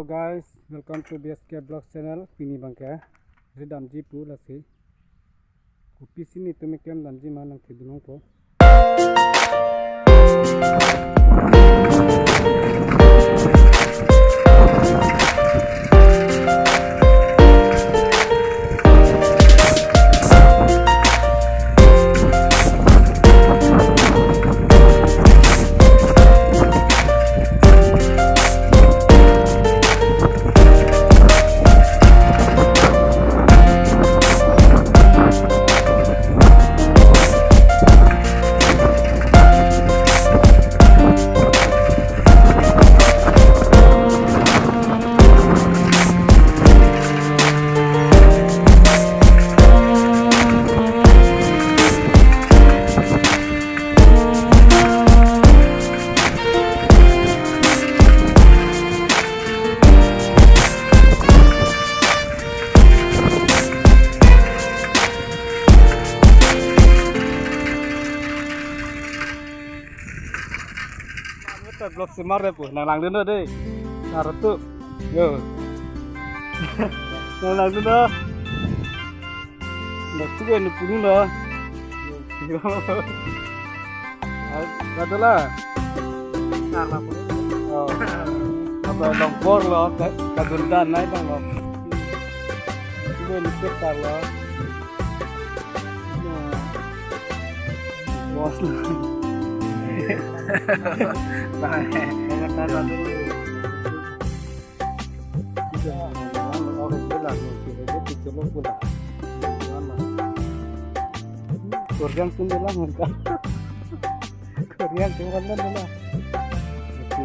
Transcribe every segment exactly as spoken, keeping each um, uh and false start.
Hello guys, welcome to B S K Vlog channel. Pini abangke ridamji pu lasi. Kopisi netum keklem damji ma nangthekdun longpo. Vlog semar deh pu, nang langdun deh. Nang ratu. Yo. Nang langdun deh. Nang tu kan punu deh. Yo. Kata lah. Karena apa? Oh. Apa longkor lo, ka-, kagundan naik bang lo. Itu yang dikit lo. Bos. Nah, banget nana dulu. Bisa, oke, jelas, oke, itu colok pula. Mana? Kurang pun jelas, enggak. Korean ke wan dan lah. Masi.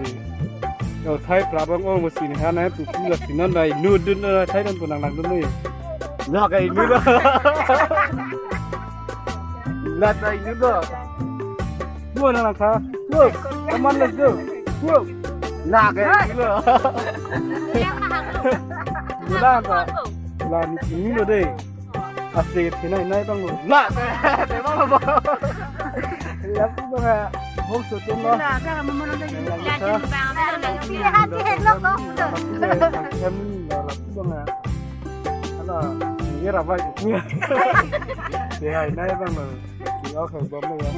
Yo, thai prabang ong masi ni hana tu pula sinon dai nu dun na thai dan punang nang dun ni. Na kai nu lo. La kai nu lo. Mo na lang ka. Go. Come on, let's go. Go. Na kai nu lo. Wala ka. Wala ni nu lo deh. Asik thinai nai bang lo. La, te bang lo. Lapu bang a. Bong so tem lo. Lapu bang a. Lapu bang a. Ala, ini rabai. Thinai nai bang lo. Oke, bom lo ya.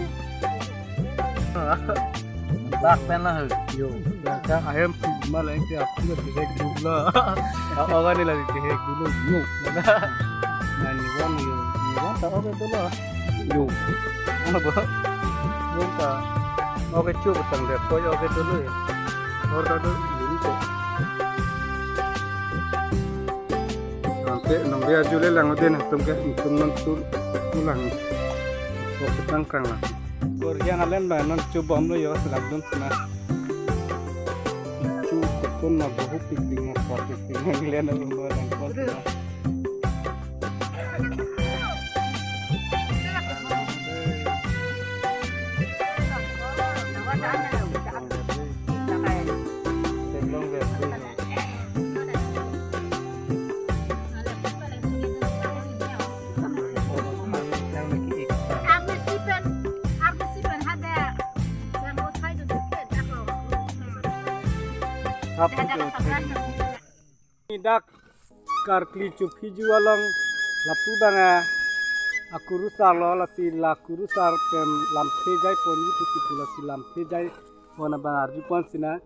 Bak pen lo. Yo, bak ahem si malah yang tiap tiap dihek dulu lo. Apa kan ni lagi dihek dulu. Yo. Nani wan yo. Ni wan ta oke dulu. Yo. Ano ba? Yo ta. Oke, cukup tang deh. Koi oke dulu ya. Or ta dulu. Yo ta. Ante nong dia jule lang ode na tum ke tum non tul tulang. Kok petang kang lah. Korean alen ba non chu bom lo yo selak dun sena. Chu kutun na bohu pikling na kwa pikling na ngilen na rumah dan kwa sena. Teblong berarti. Dak karkli chuphi ju along lapu bang a, akurusar lo lasi la kurusar pen lamthe jai ponji pusi pu lasi lamthe jai pon abang arju pon sina.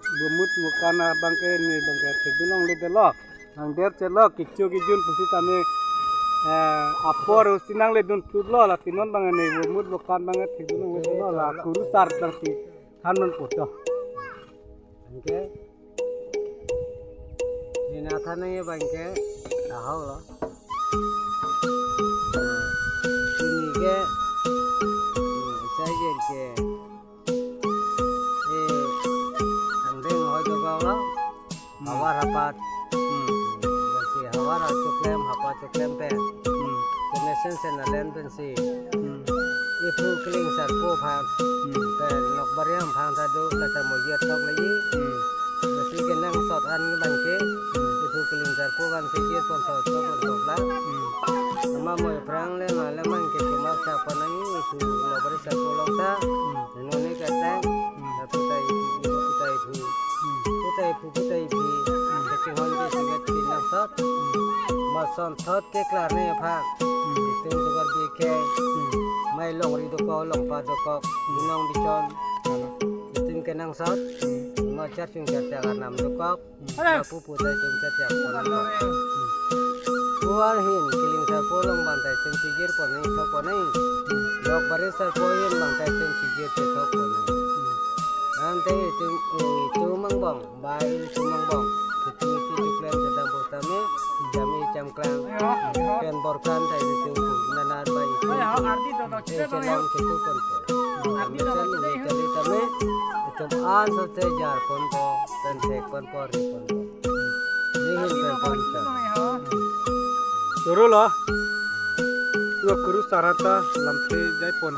Bomut mokan abang ke ne abang ke thekdun longle deh lo. Nang der che lo kichu kijun pusi tame, eh, apor usi nangledun tut lo lasi non bang ne bomut mokan bang ke thekdun longle deh lo la kurusar bang si than non poto. Bang ke. Ni na than nang ye bang ke. Tahu lo. Ini ke. Hmm, saya ke. Eh, angdeng hoi dogang lo. Hmm. Havar hapat. Hmm. Lasi havar achoklem, hapat choklem pen. Hmm. Connection sen alen pensi. Hmm. Iphu Kilingsarpo aphan. Hmm. Pen Nokbariam aphan ta do kata mo jia tok lagi. Hmm. Lasi kenangsot an bang ke. Hmm. Iphu Kilingsarpo aphan si jia pon so so pon so la. Hmm. Ama mo prang le ma le bang ke cuma sa pon nang iphu Nokbari sarpo along ta. Hmm. Noni katang, hmm, lapu ta iphu, lapu ta iphu. Hmm. Pu Tei pupu tei bi, kachinghon ke sugat pinangsot. Mason thot ke klarne aphan. Itum sugar bike. Mai longri dokok, longpa dokok, binong bichon. Itum kenangsot. Ma char chung char char arnam dokok. Pupu tei itum char char pon dokok. Puar hin kiling sarpo along bang tei itum chijir pon nai, thok pon nai. Lok barit sarpo hin bang tei itum chijir chethok pon nai. Ante itum, itum angbong, bai itum angbong. Itum iti chuklem sedang botame, jam i jam klang. Pen borkan tei itum pu, nanar bai itum pu. Itum chelang chetu pon po. Itum mesen umi chali tame, itum an so che jar pon po, pen thek pon po, ri pon po. Nihin pen pon po. Choro lo. Ua kuru sarata lamthe jai pon.